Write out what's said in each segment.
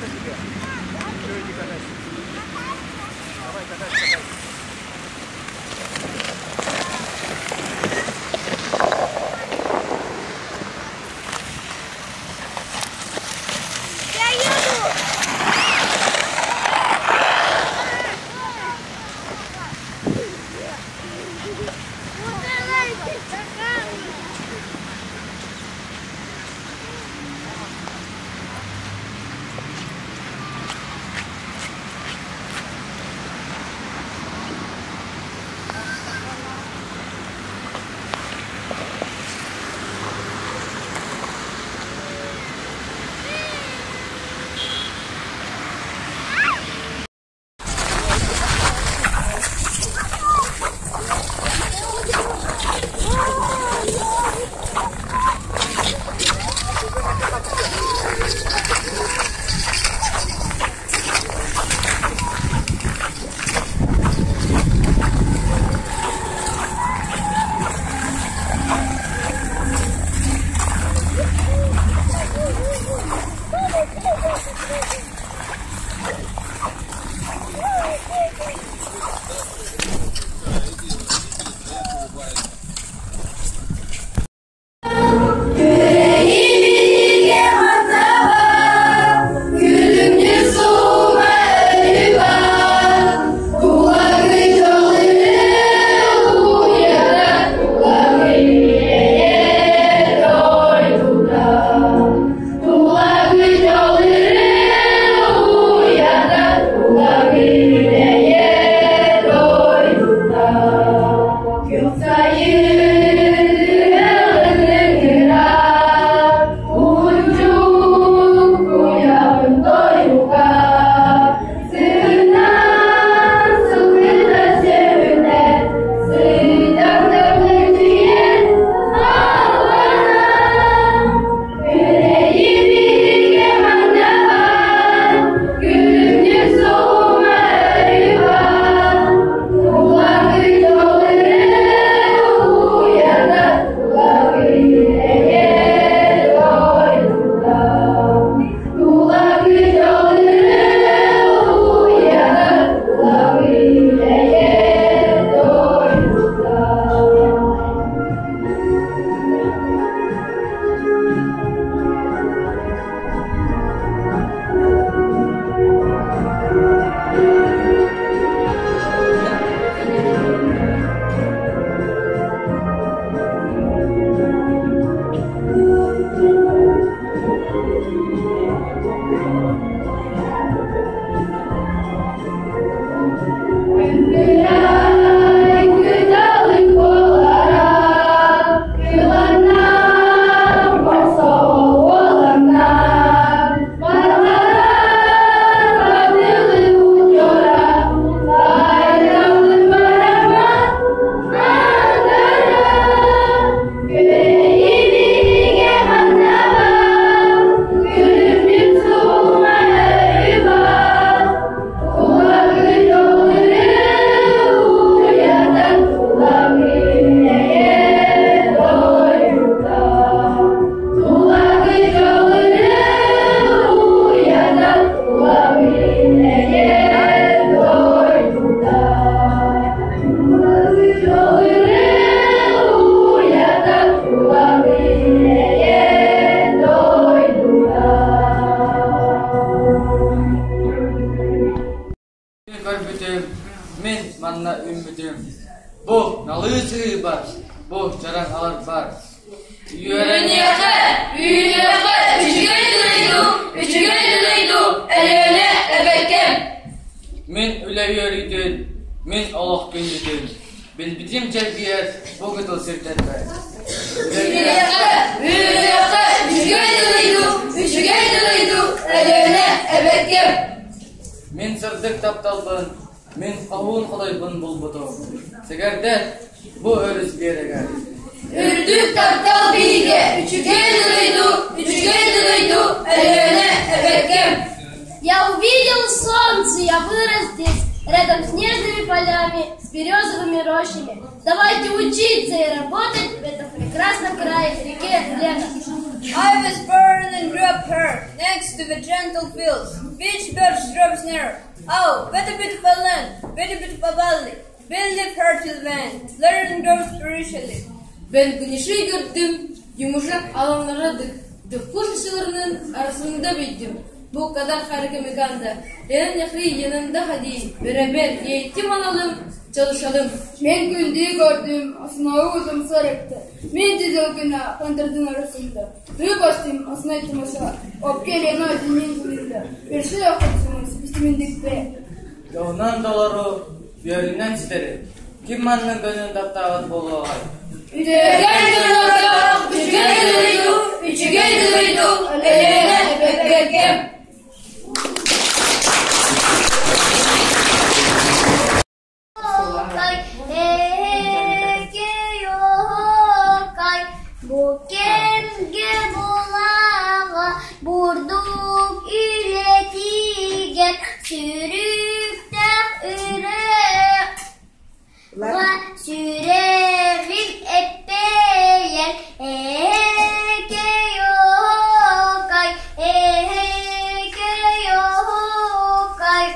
Охота тебе? Все, иди катайся. Давай, катайся, катайся. Я еду! Көрбүтүм, мин манна үүммүтүм. Бу налыы сыһыыбар, бу чараҥ аларбар. Үөрэниэххэ, үүнүөххэ үчүгэй дойду, үчүгэй дойду, Өлүөнэ эбэккэм. Мин үлэ үөрүүтүн, мин олох күндүтүн, билбитим чэлгийэр бу кытыл сирдэрбэр. Үөрэниэххэ, үүнүөххэ үчүгэй дойду, үчүгэй дойду, Өлүөнэ эбэккэм. Мин сырдык тапталбын, мин хоһуун хотойбун булбутум. Сэгэрдэр, бу өрүс биэрэгэр. Үрдүк таптал биһигэ, үчүгэй дойду, үчүгэй дойду, Өлүөнэ эбэккэм. Я увидел солнце, я вырос здесь, рядом с снежными полями, с березовыми рощами. Давайте учиться и работать в этом прекрасном крае, реке Лена. I was born and grew up here, next to the gentle fields. Beach birds drops near. Oh, what a beautiful land, what a beautiful valley. We live here till when, learn and grow spiritually. Ben güneşi gördüm, yumuşak alanlara dık kuş ışıklarının arasında büyüdüm. Bu kadar harika mekanda. Lena Nehri yanında hadi beraber eğitim alalım, çalışalım. Men gündüğü gördüm, asınavı udum sarıktı. Men tüzülgüne, kandırdın arasında. Duyu bastım, asına tımasa. Öpke Lena dinin kuyunda. Bir şey okutsunuz, bitimindikpe. Дьолунан толору, үөрүүнэн ситэри, ким маннык дьонун таптаабат буолуоҕай? Үтүөкэн дьоннорго үчүгэй да дойду, үчүгэй да дойду, Өлүөнэ эбэккэм. Эһэкэй-оһоокай, бу кэмгэ булаҕа бурдук үлэтигэр сүрүктээх үрэҕэ сүрэҕим эппэйэр Эһэкэй-оһоокай, эһэкэй-оһоокай,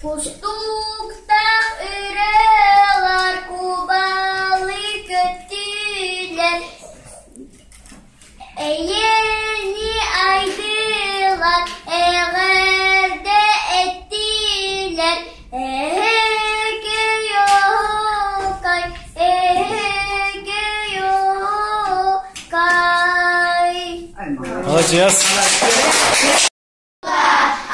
кустуктаах үрэҕэр кубалыы көттүлэр, эйэни айдылар, эҕэрдэ эттилэр Эһэкэй-оһоокай, эһэкэй-оһоокай. Молодец.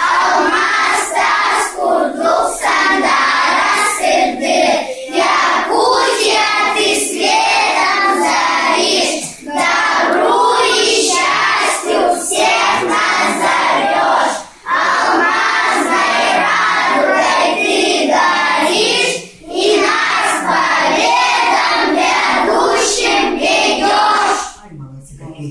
Алмаас таас курдук сандаара сырдык, Якутия, ты светом заришь, добру и счастью всех нас зовешь, алмазной радугой ты горишь и нас к победам грядущим ведешь. Ай, молодцы какие.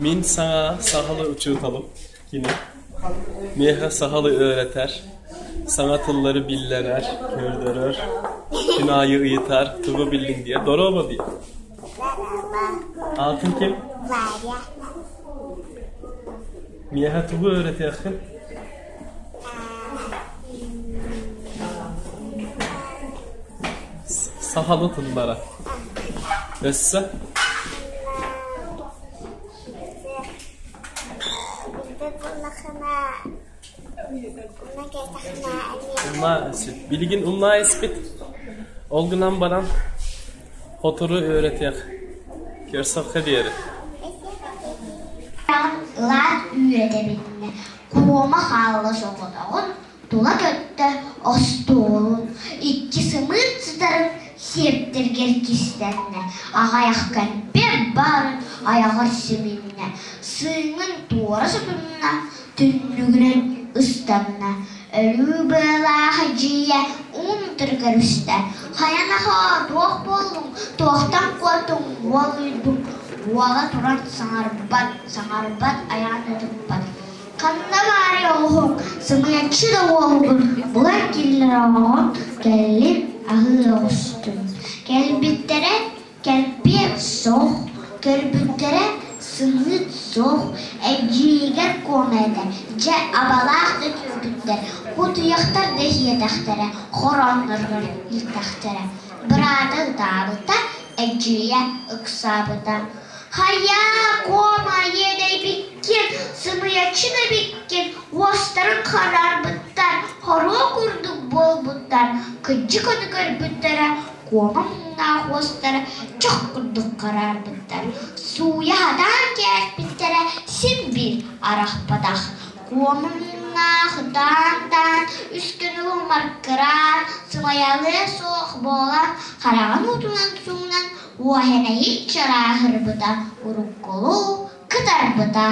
Мин саҥа сахалыы учууталым кини. Миэхэ сахалыы үөрэтэр, саҥа тыллары биллэрэр, көрдөрөр, күн аайы ыйытар, тугу биллиҥ диye. Дорообо диye. Аатыҥ ким? Варя. Миэхэ тугу үөрэтиэххин? Сахалыы тыллара. Өссө? Умна Билигин умна испит. Ол гынан баран хотуру үөрэтиэх. Көрсөххө диэри. Ылаат үөрэтэбиннэ, куома хаалла соҕотоҕун тула көттө остуолун, икки сымыыт сытарын сиэптэргэр кистэннэ, аҕайах кэмпиэт баарын айаҕар симиннэ, сыыҥын туора сотунна, түннүгүнэн ыстанна, өлүү быалаах эдьиийэ уун утары көрүстэ, хайа нохоо, туох буоллуҥ, туохтан куоттуҥ, уолуйдуҥ, уола туран саҥарбат, саҥарбат айаҕын ытыппат Ханна баарый оҕуһуҥ, сымыйаччы да уолугун булан киллэр оҕоҕун, кэллин аһыы оҕустун. Кэлбиттэрэ кэлбиэт суох, көрбүттэрэ сымыыт суох, эдьиийигэр куома этэ, дьэ абалаах да түөкүттэр, кутуйахтар да иһиэтэхтэрэ, хороонноругар илтэхтэрэ. Быраата ытаабыта, эдьиийэ ыксаабыта. Хайаа, куома иэдэйбиккин, сымыйаччы да эбиккин, уостарын хараарбыттар, хоруо курдук буолбуттар, кырдьык ону көрбүттэрэ, куома муҥнаах уостара чох курдук хараарбыттар, сууйа сатаан кээспиттэрэ син биир арахпатах. Куома муҥнаах ытаан-ытаан үс күнү маркыраан, сымайалыа суох буолан, хараҕын уутунан суунан Уоһэнэйик чарааһырбыта, уруккулуу кытарбыта.